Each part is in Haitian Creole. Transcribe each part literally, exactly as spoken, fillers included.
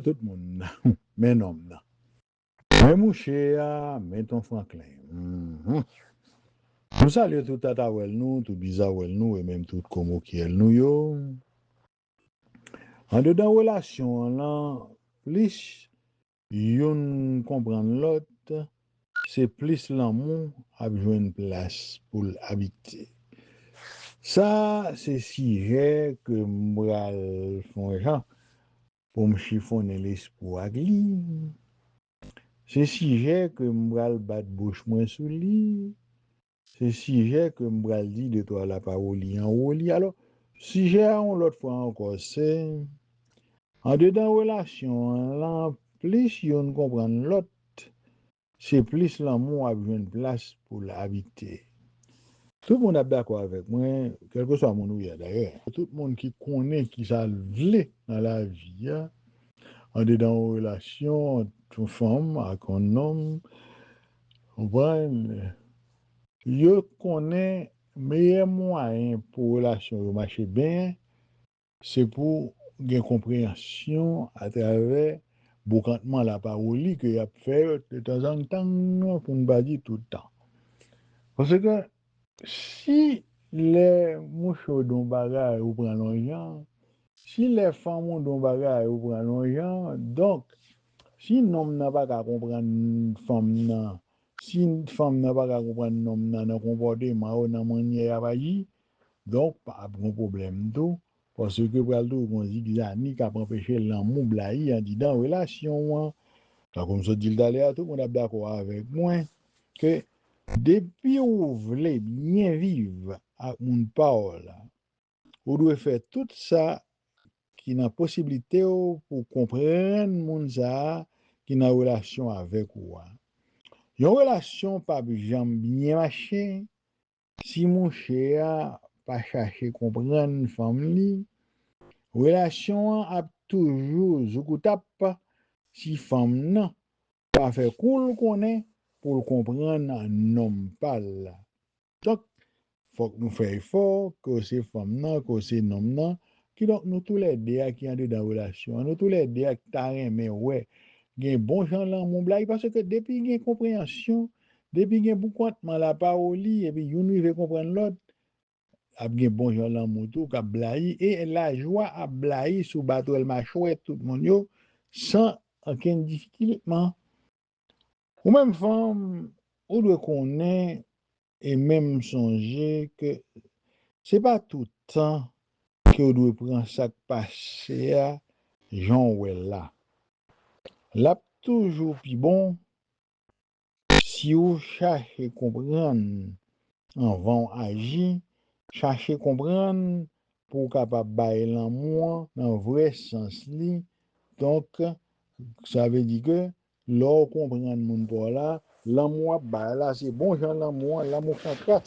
Tout moun, men nonm nan. Men mouche a, men ton Franklin. Mhm. Nou salye tout tatawèl nou, tout bizawèl nou, e menm tout komokyèl nou yo. Andedan relasyon an lan, plis youn konprann lòt, se plis lanmou ap jwenn plas pou l abite. Sa se sijè ke m pral fè yon jan pou m chifonnen lespri w ak li. Se sijè ke m pral bat bouch mwen sou li. Se sijè ke m pral di de twa lapawoli anwo li. Alò, sijè a yon lòt fwa ankò, se andedan relasyon an lan, plis youn konprann lòt, se plis lanmou ap jwenn plas pou l abite. Tout moun ap dakò avèk mwen, kèlkeswa moun ou ye a dayè. Tout moun ki konnen ki sa l vle nan lavi a, andedan yon relasyon ant yon fanm ak yon nonm, konprann, yo konnen meyè mwayen pou relasyon yo mache byen, se pou gen konpreyansyon atravè bokantman lapawoli ke y ap fè yo de tanzantan, pou n pa di tout tan. Paske si lè mouche w di yon bagay, ou pran l yon jan, si lè fanm ou di yon bagay, ou pran l yon jan, donk, si nonm nan pa ka konprann fanm nan, si fanm nan pa ka konprann nonm nan nan konpòteman yo, nan mannyè y ap aji, donk, ap gen pwoblèm tou, paske pral toujou gen zigzani k ap anpeche lanmou blayi andidan relasyon an. Tankou m sot di l talè a, tout moun ap dakò avèk mwen ke depi ou vle byen viv ak moun pa w la, ou dwe fè tout sa ki nan posiblite w pou w konprann moun sa a ki nan relasyon avèk ou a. Yon relasyon p ap janm byen mache si mouche a pa chache konprann fanm li. Relasyon an ap toujou zoukoutap si fanm nan pa fè kou l konnen pou l konprann nonm pa l la. Donk, fòk nou fè efò, ke w se fanm nan, ke w se nonm nan. Kidonk, nou toulède a ki andedan relasyon an, nou toulède a ki ta renmen wè gen bon jan lanmou blayi, paske depi gen konpreyansyon, depi gen boukantman lapawoli, epi youn rive konprann lòt, ap gen bon jan lanmou tou k ap blayi, e lajwa ap blayi sou batwèl machwè tout moun yo, san okenn difikilman. Ou menm fanm, ou dwe konnen e menm sonje ke se pa tout tan ke w dwe pran sa k pase a jan w wè l la. L ap toujou pi bon si w chache konprann anvan w aji, chache konprann pou w kapab bay lanmou an nan vrè sans li. Donk, sa vle di ke lè w konprann moun pa w la, lanmou w ap bay la, se bon jan lanmou an, lanmou fatra,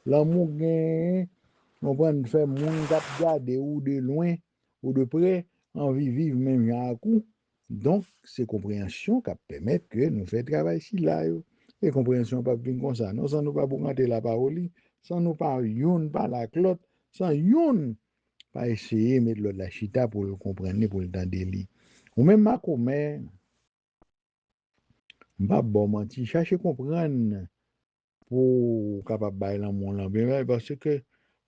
lanmou genyen, konprann, fè moun k ap gade w de lwen ou de pre anvi viv menm jan ak ou. Donk, se konpreyansyon k ap pèmèt ke nou fè travay sila yo. E konpreyansyon p ap vin konsa, non, san nou pa boukante lapawoli, san nou pa youn pale ak lòt, san youn pa eseye met lòt la chita pou l konprann li, pou l tande li. Ou menm makomè, m p ap ba w manti, chache konprann pou w kapab bay lanmou lan byen bay, paske,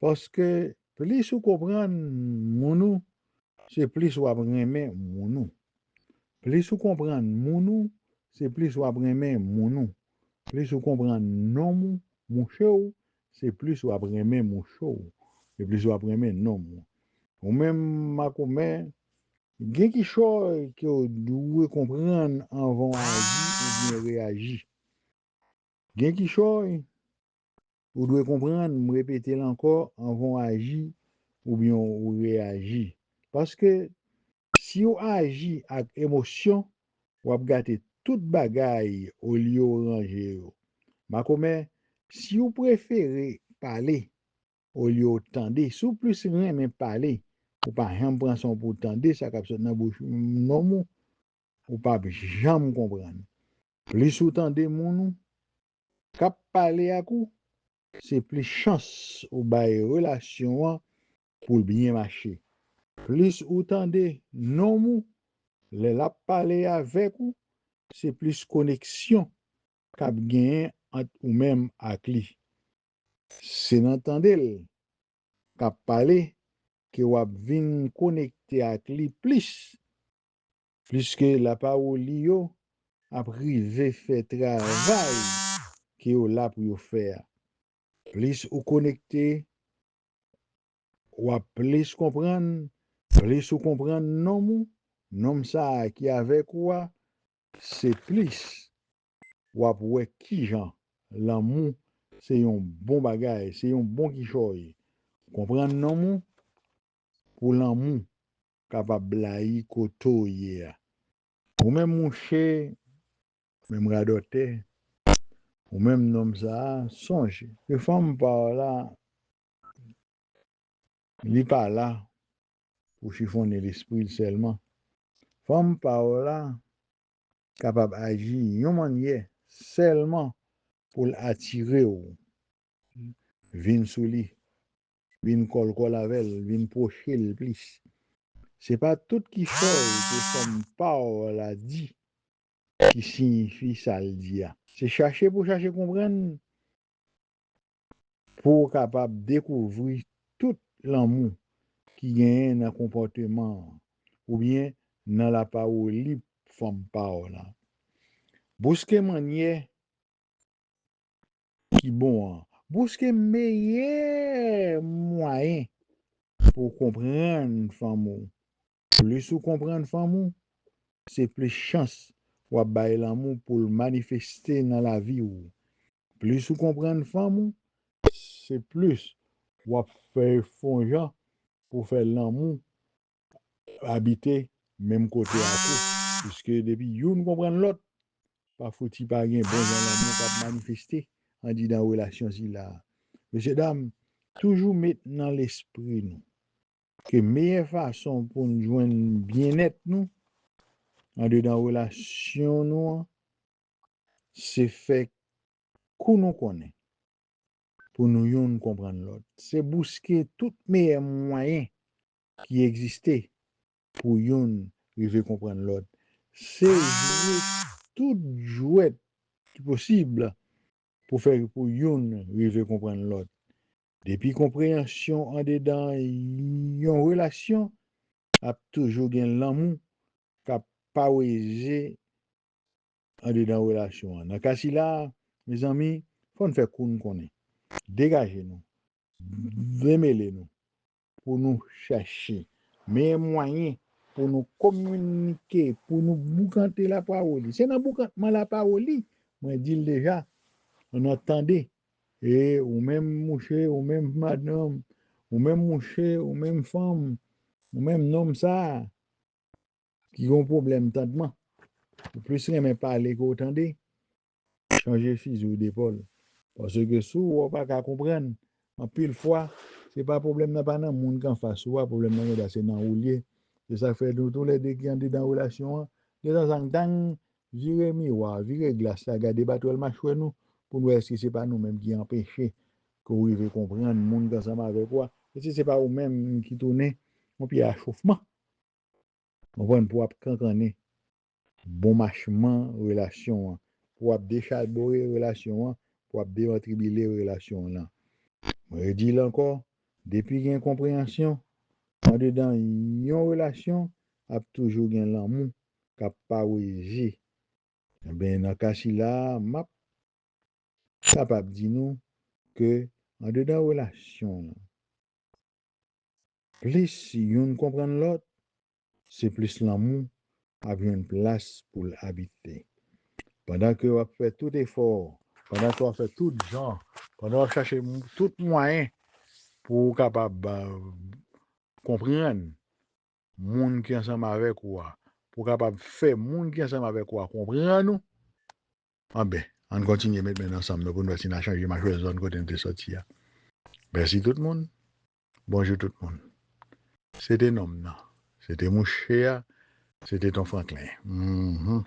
paske plis ou konprann moun ou, se plis w ap renmen moun ou. Plis ou konprann moun ou, se plis w ap renmen moun ou. Plis ou konprann nonm ou, mouche w, se plis w ap renmen mouche w, se plis w ap renmen nonm ou. Ou menm makomè, gen kichòy ke w dwe konprann anvan w aji oubyen reyaji. Gen kichòy ou dwe konprann, m repete l ankò, anvan w aji oubyen w reyaji. Paske si w aji ak emosyon, w ap gate tout bagay olye w ranje yo. Makomè, si w prefere pale olye w tande, si w plis renmen pale, ou pa janm pran san w pou w tande sa k ap sot nan bouch nonm ou, ou p ap janm konprann. Plis ou tande moun ou k ap pale ak ou, se plis chans ou bay relasyon an pou l byen mache. Plis ou tande nonm ou, lè l ap pale avèk ou, se plis koneksyon k ap genyen ant ou menm ak li. Se nan tande l k ap pale ke w ap vin konekte ak li plis, pliske lapawòl li yo ap rive fè travay ke yo la pou yo fè a. Plis ou konekte, w ap plis konprann, plis ou konprann nonm ou, nonm sa a ki avèk ou a, se plis w ap wè kijan lanmou se yon bon bagay, se yon bon kichòy. Konprann nonm ou pou lanmou kapab blayi kote w ye a. Ou menm mouche, menm radòtè, ou menm nonm sa a, sonje ke fanm pa w la, li pa la pou chifonnen lespri l sèlman. Fanm pa w la kapab aji yon mannyè sèlman pou l atire w vin sou li, vin kòlkòl avè l, vin pwoche l plis. Se pa tout kichòy ke fanm pa w la di ki siyifi sa l di a. Se chache pou chache konprann pou w kapab dekouvri tout lanmou ki genyen nan konpòteman an oubyen nan lapawòl li fanm pa w la. Bouske mannyè ki bon an. Bouske meyè mwayen pou w konprann fanm ou. Plis ou konprann fanm ou, se plis chans w ap bay lanmou pou l manifeste nan lavi w. Plis ou konprann fanm ou, se plis w ap fè fè yon jan pou fè lanmou abite menm kote ak ou. Piske depi youn konprann lòt, pa fouti pa gen bon jan lanmou k ap manifeste andidan relasyon sila a. Mesye dam, toujou met nan lespri nou ke meyè fason pou n jwenn byennèt nou andedan relasyon nou an, se fè kou nou konnen pou nou youn konprann lòt. Se bouske tout meyè mwayen ki egziste pou youn rive konprann lòt. Se jwe tout jwèt ki posib pou fè pou youn rive konprann lòt. Depi konpreyansyon andedan yon relasyon, ap toujou gen lanmou k ap paweze andedan relasyon an. Nan ka sila, mezanmi, fò n fè kou n konnen. Degaje nou. Demele nou. Pou nou chache meyè mwayen pou nou kominike, pou nou boukante lapawòl li. Se nan boukantman lapawòl li, mwen di l deja, nou tande. E ou menm mouche, ou menm madanm, ou menm mouche, ou menm fanm, ou menm nonm sa a, ki gen yon pwoblèm tandman, ou plis renmen pale ke w tande, chanje fizi w depòl. Paske si w wè w pa ka konprann, anpil fwa, se pa pwoblèm nan pa nan moun k anfas ou a, pwoblèm nan genlè se nan ou l ye. Se sa k fè nou toulède ki andedan relasyon an, detanzantan, vire miwa, vire glas la, gade batwèl machwè nou, pou n wè èske se pa nou menm ki anpeche ke w rive konprann moun k ansanm avèk ou a. Èske se pa ou menm ki tounen yon pye a chofman? Konprann, pou w ap kankannen bon machman relasyon an, pou w ap dechabore relasyon an, pou w ap devantribile relasyon an. Mwen redi l ankò, depi gen konpreyansyon andedan yon relasyon, ap toujou gen lanmou k ap paweze. Enben, nan ka sila, m ap kapab di nou ke andedan relasyon an, plis youn konprann lòt, se plis lanmou ap jwenn plas pou l abite. Pandan ke w ap fè tout efò, pandan ke w ap fè tout jan, pandan w ap chache m-, tout mwayen pou w kapab, euh, konprann moun ki ansanm avèk ou a, pou w kapab fè moun ki ansanm avèk ou a konprann ou, anben, ann kontinye met men n ansanm nou pou n wè si n a chanje machwè zòn kote n te sòti a. Mèsi tout moun. Bonjou tout moun. Se te nonm nan. Se te mouche a. Se te Ton Franklin. Mhm.